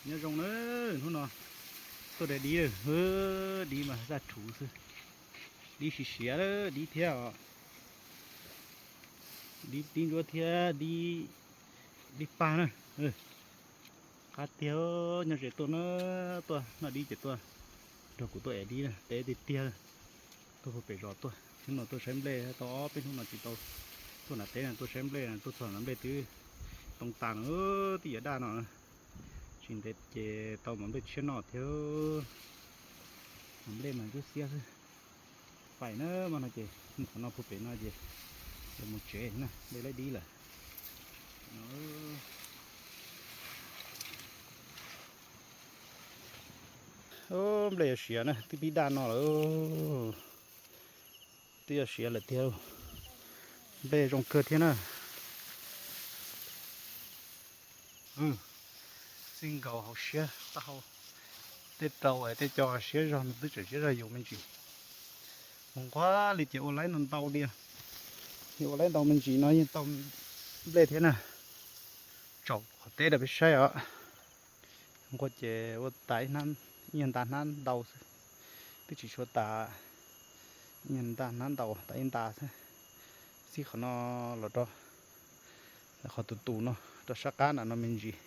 Nyob zoo na, hnub no tuaj de dib, dib mas zaj rhuv xwb, dib siav siav, dib thiab os, dib tib ntsuab thiab dib pag na. Qab tiag, nyob ze tuaj na, tuaj noj dib ces tuaj nrog kuv tuaj ev dib na, teb tiag tiag. Tuaj puag pem zos tuaj, hnub no tuaj saib nplej tau ob peb hnub no tsis tau tuaj nram teb no, tuaj saib nplej no, tuaj txog nram nplej twb too tas no, twb yuav daj no. Tsis ntev ces tau mov nplej tshiab noj thiab. Mov nplej mas ntsuab xiab xwb. Pais na, mas no ces mus qhov no puag pem no ces yuav mus tsev na, de laib dib lawm. Nplej yuav siav na, twb pib daj no lawm. Twb yuav siav lawm tiag. Nplej zoo kawg thiab na. Txij nkaus hauv siab taub hau, tej rau tej co siab zog no twb tseem siab zog yus me ntsis. Mus nquag li ces ua laib no ntau li. Yus ua laib ntau me ntsis no yeej tau nplej thiab na. Tsaus qhov teb rau peb saib os. Nquag ces ua tas ib nyuag nta hnab ntau xwb, twb tsis tshua tas, ib nyuag nta hnab ntau tas ib nta xwb. Txij qhov no los rau qhov tus tus no rau sab qab nram no me ntsis,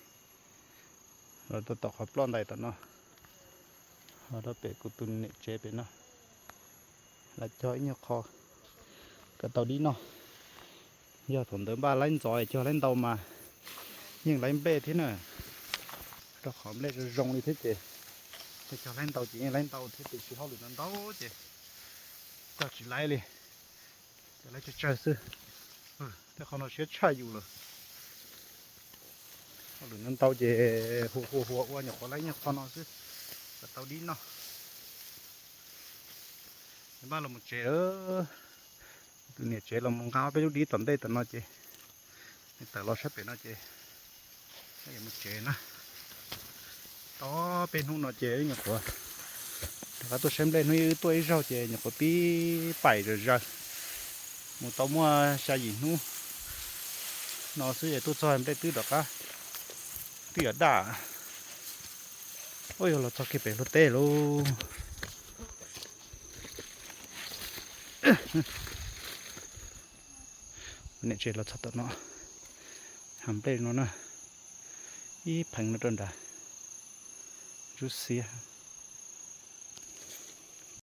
los rau tom qhov ploj ntais tom no, los rau pem kuv tus niam tsev pem no, los cog ib nyuag qho kom tau dib noj. Yog thaum ntawd npaj laib ntxov cog laib ntau mas yeej laib nplej thiab na, rau qhov nplej zoo zoo li thiab ces cog laib ntau ces yeej laib ntau thiab, tiam sis hauj lwm ntau ntau ces cog tsis laib li, cog laib tsawg tsawg xwb. Tej qhov no siab tshaj yus lawm. Hauj lwm ntau ntau ces hu hu hu ua nyuam qhuav laib nyuag qho no xwb kom tau dib noj. Npaj los mus tsev lawm. Tus niam tsev los mus nqa ob peb lub dib tom ntej tom no ces tawm los sab pem no ces yuav mus tsev na. Tau peb hnub no ces nyuam qhuav rov qab tuaj saib nplej, hnub ib wb tuaj ib zaug ces nyuam qhuav pib paim zawm zaws. Mus tau muaj xya yim hnub no xwb es tuaj txog nplej twb rov qab, twb yuav daj. Ua yog los txog kiag pem luag teb lauj. Niam tsev los txog tom no, ha nplej no na, ib pheev no rau nrad, ntsuab xiab.